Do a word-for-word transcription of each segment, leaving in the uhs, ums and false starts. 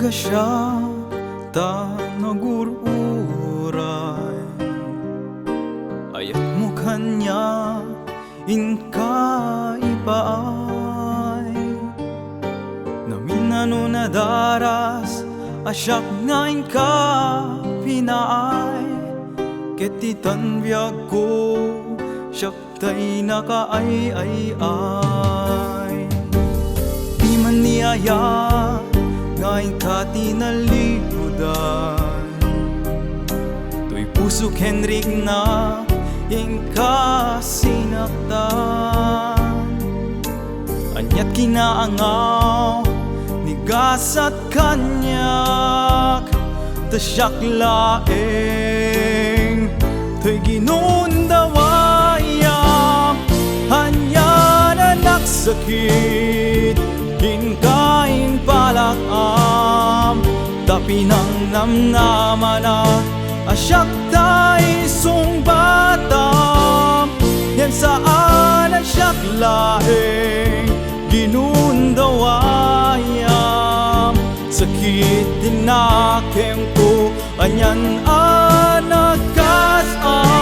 Siak ta nagur-uray, ayatmo kaniak inka ipaay. Naminano nadaras a siak nga inka pinaay, ket itan biagko, siak tay nakaay-ay-ay. Piman ni aya nga inka tinalikudan, toy puso ken rikna inka sinaktan. Aniat kinaangaw ni gasat kaniak, ta siak laeng toy ginundawayam. Ania nanak sakit, inka impalak-am, ta pinangnamnamanak a siak tay sungbatam. Ngem saan a siak laeng ginundawayam. Sakit ti nakemko, anian a nakas-am.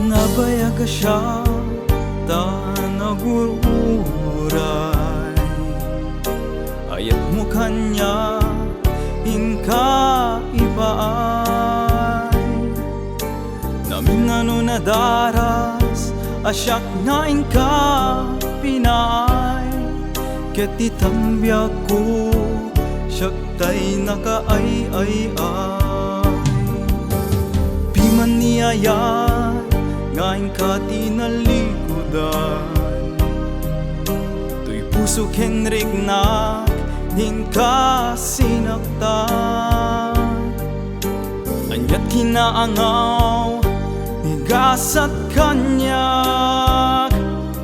Nabayag a siak ta nagur-uray, ayatmo kaniak inka ipaay. Naminano nadaras a siak nga inka pinaay, ket itan biagko, siak tay nakaay-ay-ay. Piman ni aya nga inka tinalikudan, toy puso ken riknak inka sinaktan. Aniat kinaangaw ni gasat kaniak,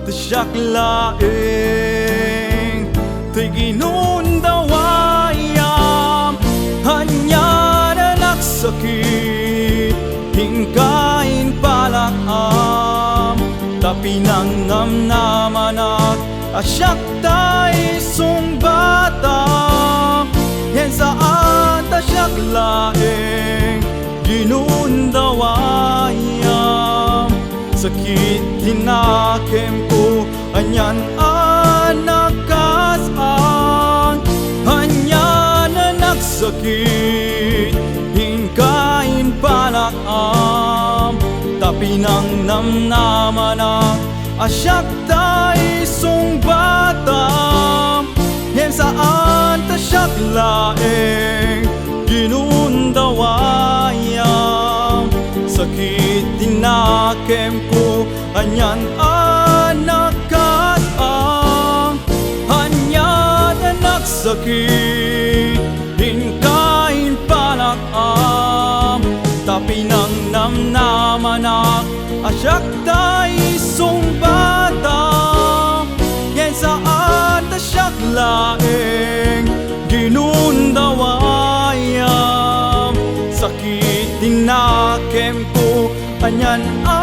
ta siak laeng tay ginundawayam. Ania nanak sakit, inka impalak-am, ta pinangnamnamanak a siak tay sungbatam. Ngem saan ta siak laeng ginundawayam. Sakit ti nakemko, anian a nakas-am. Ania nanak sakit, inka impalak-am, ta pinangnamnamanak a siak tay sungbatam. Ngem saan ta siak laeng ginundawayam. Sakit ti nakemko, anian a nakas-am. Ania nanak sakit, inka impalak-am, ta pinangnamnamanak a siak tay sungbatam. Ngem saan ta siak laeng ginundawayam. Sakit ti nakemko, anian a